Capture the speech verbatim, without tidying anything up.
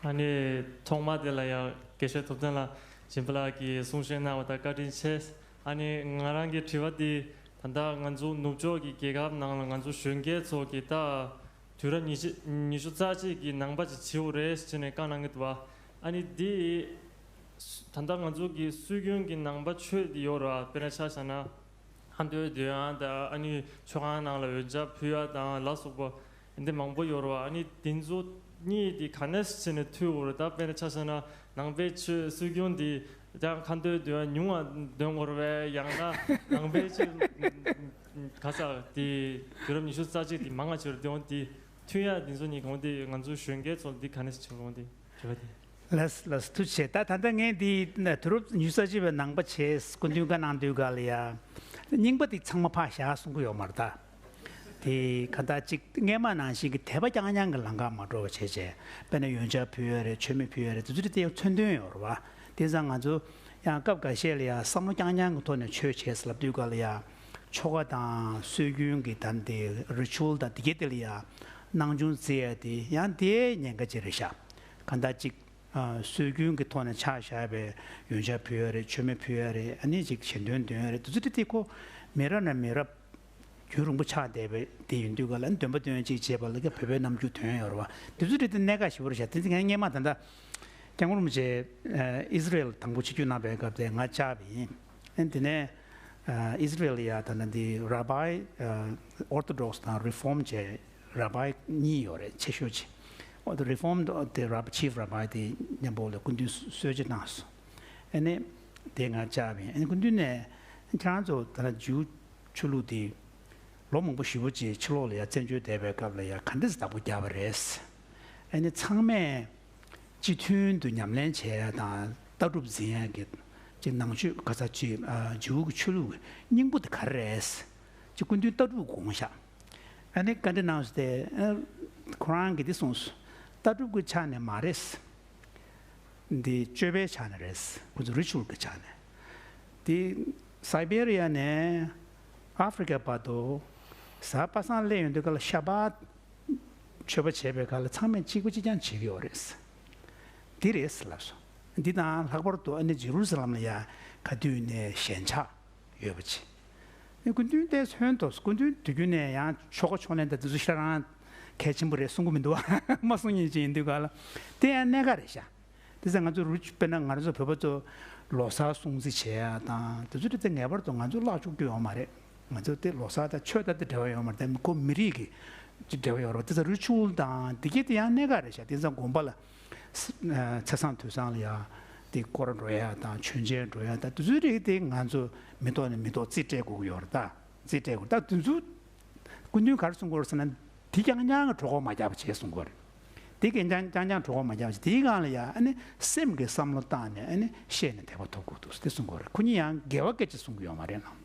ཨ་ནི་ཐོག་མ་དེ་ལ་ཡང་དགེ་བཤེས་ཐུབ་བསྟན་ལགས་སྦྱིན་པ་ལགས་ཀྱིས་གསུང་བཤད་གནང་བ་དང་བཀའ་དྲིན་ཆེ། ཨ་ནི་ང་རང་གི་དྲི་བ་འདི་ད་ལྟ་ང་ཚོ་ནུབ་ཕྱོགས་ཀྱི་རྒྱལ་ཁབ་ནང་ལ་ང་ཚོ་གཞོན་སྐྱེས་ཚོ་གིས་ད་དུས་རབས་ཉི་ཤུ་ཉི་ཤུ་རྩ་གཅིག་གི་ནང་པ་ཅིག་བྱེད་དགོས་རེད་ཟེར་ནས་བཀའ་གནང་གི་འདུག་བ། ཨ་ནི་འདི་ད་ལྟ་ང་ཚོ་གི་སྲོལ་རྒྱུན་གྱི་ནང་པ་ཆོས་འདི་ཡོད་རེད་བ། དཔེར་ན་ཆ་བཞག་ན། ཁ་འདོན་འདོན་ཡ་དང་ཨ་ནི་མཆོད་ཁང་ནང་ལ་འོས་འཇབ་ཕུལ་ཡ་དང་ལ་སོགས་པ་འདི་མང་པོ་ཡོད་རེད་བ། ཨ་ནི་དེ་ཚོ་གཉིས་དེ་ག་ནས་བྱས་ནས་མཐུད་དགོས་རེད། ད་དཔེར་ན་ཆ་བཞག་ན་ནང་པའི་ཆོས་སྲོལ་རྒྱུན་འདི་ཀྱང་ཁ་འདོན་འདོན་ཡ་ཉུང་བ་འདོན་དགོས་རེད་བས། ཡང་ན་ནང་པའི་ཆོས་ག་ས་དེ་དུས་རབས་ཉི་ཤུ་རྩ་གཅིག་དེ་མང་ང་ཆེ་རུ་འདོན་དེ་མཐུད་ཡ་དེ་ཚོ་གཉིས་གང་དེ་ང་ཚོ་གཞོན་སྐྱེས་ཚོ་འདི་ག་ནས་བྱེད་དགོས་དེ་དྲི་བ་དེ། ལགས་ལགས་ཐུགས་རྗེ་ཆེ། ད་ད་ལྟ་ངས་འདི་ན་དུས་རབས་ཉི་ཤུ་རྩ་གཅིག་པའི་ནང་པ་བྱས་སྐུ་མདུན་བཀའ་གནང་དུས་ག་ལ་ཡ། རྙིང་པ་དེ་ཚང་མ་ཕར་བཞག་གསུང་གི་ཡོད་མ་རེད་ད། དེ་ག་ད་ཅིག་སྔས་མ་ནང་བཞིན་གྱི་དད་པ་རྐྱང་རྐྱང་གི་ལམ་ཁ་མ་འགྲོ་བ་བྱས་བྱས། དཔེར་ན་འོས་འཇབ་ཕུལ་ཡོད་རེད། མཆོད་མེ་ཕུལ་ཡོད་རེད། དེ་ཚོ་དེ་མཚོན་དོན་ཡོད་རེད་བ། དེ་ཙང་ང་ཚོ་ཡང་སྐབས་འགའ་ཤས་ལ་ཡ་བསམ་བློ་རྐྱང་རྐྱང་གི་ཐོག་ནས་ཆོས་བྱས་ཟེར་ལབ་དུས་ག་ལ་ཡ། ཆོ་ག་དང་སྲོལ་རྒྱུན་གྱི་ད་དེ་རི་ཆུ་ཨལ་དང་དེ་གའི་དེ་ལ་ཡ་སྣང་ཆུང་བརྩི་ཡ་དེ་ཡང་དེ་ཉེན་ཁ་ཅིག་རེད་ཤག་གང་ལྟར་ཅིག་ཨ། སྲོལ་རྒྱུན་གྱི་ཐོག་ནས་ཆ་བཞག་པའི་འོས་འཇབ་ཕུལ་ཡ་རེད། མཆོད་མེ་ཕུལ་ཡ་རེད། ཨ་ནི་ཅིག་ཞལ་འདོན་འདོན་ཡ་རེད། དེ་ཚོ་དེ་དེ་ཁོ་མི་རབས་ནས་མི་རབས་རྒྱུན་རིང་པོ་ཆགས་བསྡད་པའི་དེ་ཡིན་དུས་ག་ལ་འདོན་པ་འདོན་ཅིག་བྱེད་པ་ལ་ཀྱང་བོད་པའི་རྣམ་འགྱུར་ཐོན་ཡོད་རེད་བ། དེ་ཚོ་དེ་དེ་གནད་འགག་ཞེ་པོ་རེད་ཤག་དེ་ཚོ་ངས་སྔས་མ་ད་ལྟ་སྐྱབས་མགོན་རིན་པོ་ཆེ་ཨ། ཨིས་ར་ཨེལ་དང་པོ་ཆིབས་བསྒྱུར་གནང་པའི་སྐབས་དེ་ང་བཅར་བ་ཡིན། ཨ་ནི་དེ་ནས་ཨ། ཨིས་ར་ཨེལ་ཡ་ད་ལྟ་འདི་ར་བའི་ཨ། ཨོར་ཐོ་ཌོག་སི་དང་རི་ཕོརམ་བྱས། ར་བའི་གཉིས་ཡོད་རེད། ཆེ་ཤོས་ཅིག་འོ་དེ་རི་ཕོརམ་དེ་ར་བ། ཆིབ་ར་བའི་དེ་མཉམ་པོ་ལ་སྐུ་མདུན་གསོལ་ཇ་གནང་སོང་། ཨ་ནི་དེ་ང་བཅར་བ་ཡིན། ཨ་ནི་སྐུ་མདུན་ནས་ཁྱེད་རང་ཚོ་ད་ལྟ་ཇིའུ་ཆོས་ལུགས་དེ་ལོ་མང་པོ་ཞེ་པོ་ཅིག་ཕྱི་ལོགས་ལ་ཡ་བཙན་བྱོལ་བསྡད་པའི་སྐབས་ལ་ཡ་ག་འདྲས་བདག་པོ་བརྒྱབ་པ་རེད། ཨ་ནི་ཚང་མས་སྤྱི་མཐུན་དུ་ཉམས་ལེན་བྱེད་ཡ་དང་ལྟ་གྲུབ་འཛིན་ཡ་གི་ཅིག་ནང་ཆོས་ག་ས་ཅིག་ཨ། ཇིའུ་གི་ཆོས་ལུགས་ཀྱི་སྙིང་པོ་དེ་ག་རེ་རེད། ཅིག་སྐུ་མདུན་ལྟ་གྲུབ་དགོངས་ཤག་ཨ་ནི་བཀའ་འདྲི་གནང་སྟེ་ཨ། ཁོ་རང་གིས་འདི་གསུངས་སོང་། ལྟ་གྲུབ་ཀྱི་ཆ་ནས་མ་རེད། འདི་སྤྱོད་པའི་ཆ་ནས་རེད། ཁོ་ཚོ་རི་ཆུ་ཨལ་གྱི་ཆ་ནས། འདི་སའི་བེ་རི་ཡ་ནས་ཨ་ཧྥི་རི་ཀ་བར་དུ་གཟའ་པ་སངས་སླེབས་ཡོང་དུས་སྐབས་ལ་ཤ་བག་མཆོད་པ་བྱས་པའི་སྐབས་ལ་ཚང་མས་གཅིག་པ་གཅིག་རྐྱང་བྱེད་ཀྱི་ཡོད་རེད། འདི་རེད་ལབ་སོང་། འདི་དང་ལྷག་པར་དུ་ཨ་ནི་ཇེ་རུ་ས་ལམ་ལ་ཡ་ག་དུས་ནས་ཞེན་ཆགས་ཡོད་པ་ཅིག་ཨ་ནི་སྐུ་མདུན་ཏོག་ཙམ་ཧོན་ཏོ། སྐུ་མདུན་དུས་རྒྱུན་ནས་ཡང་ཆོ་ག་ཕྱག་ལེན་དང་དེ་ཚོ་ཤ་རང་གལ་ཆེན་པོ་རེད་གསུང་གི་མི་འདུག་བ། མ་གསུང་མཁན་ཅིག་ཡིན་དུས་ག་ལ་དེ་ཡང་གནད་འགག་རེད་ཤག་དེ་ཚོ་ང་ཚོ་རུ་དཔེར་ན་ང་རང་ཚོ་བོད་པ་ཚོ་ལོ་གསར་སྲུང་བརྩི་བྱེད་ཡ་དང་དེ་ཚོ་དེ་ཚོ་ངེས་པར་དུ་ང་ཚོ་བརླག་བཅུག་རྒྱུ་ཡོད་མ་རེད། ང་ཚོ་དེ་ལོ་གསར་དང་ཆོས་དང་དེ་འབྲེལ་བ་ཡོད་མ་རེད། དེ་ཁོ་མི་རིགས་ཀྱི་འབྲེལ་བ་ཡོད་རེད། དེ་ཚོ་རི་ཆུ་ཨལ་དང་དེ་གྱད་དེ་ཡང་གནད་འགག་རེད་ཤག་དེ་ཚོ་དགོན་པ་ལ་ཚེས་བཟང་དུས་བཟང་ལ་ཡ་དེ་སྐོར་འགྲོ་ཡ་དང་མཆོད་མཇལ་འགྲོ་ཡ་དང་དེ་ཚོའི་རིགས་དེ་ང་ཚོ་མི་ཐོག་ནས་མི་ཐོག་རྩིས་སྤྲད་དགོས་ཀྱི་ཡོད་རེད། ད་རྩིས་སྤྲད་དགོས་ད་དེ་ཚོ་སྐུ་མདུན་ག་རེ་གསུང་གི་ཡོད་རེད་ཟེར་ན། དེ་རྐྱང་རྐྱང་གི་གྲོད་ཁོག་མ་རྒྱག་པ་བྱས་གསུང་གི་ཡོད་རེད། དེ་གི་རྐྱང་རྐྱང་རྐྱང་གྲོད་ཁོག་མ་རྒྱག་པ་བྱས་དེའི་སྒང་ལ་ཡ་ཨ་ནི་སེམས་ཀྱི་བསམ་བློ་བཏང་ནས་ཨ་ནི་བཤད་ནས་དད་པ་ཐོབ་དགོས་འདུག་དེ་གསུང་གི་ཡོད་རེད། ཁོ་གཉིས་ཡང་འགལ་བ་སྐད་ཆ་གསུང་གི་ཡོད་མ་རེད་ལགས།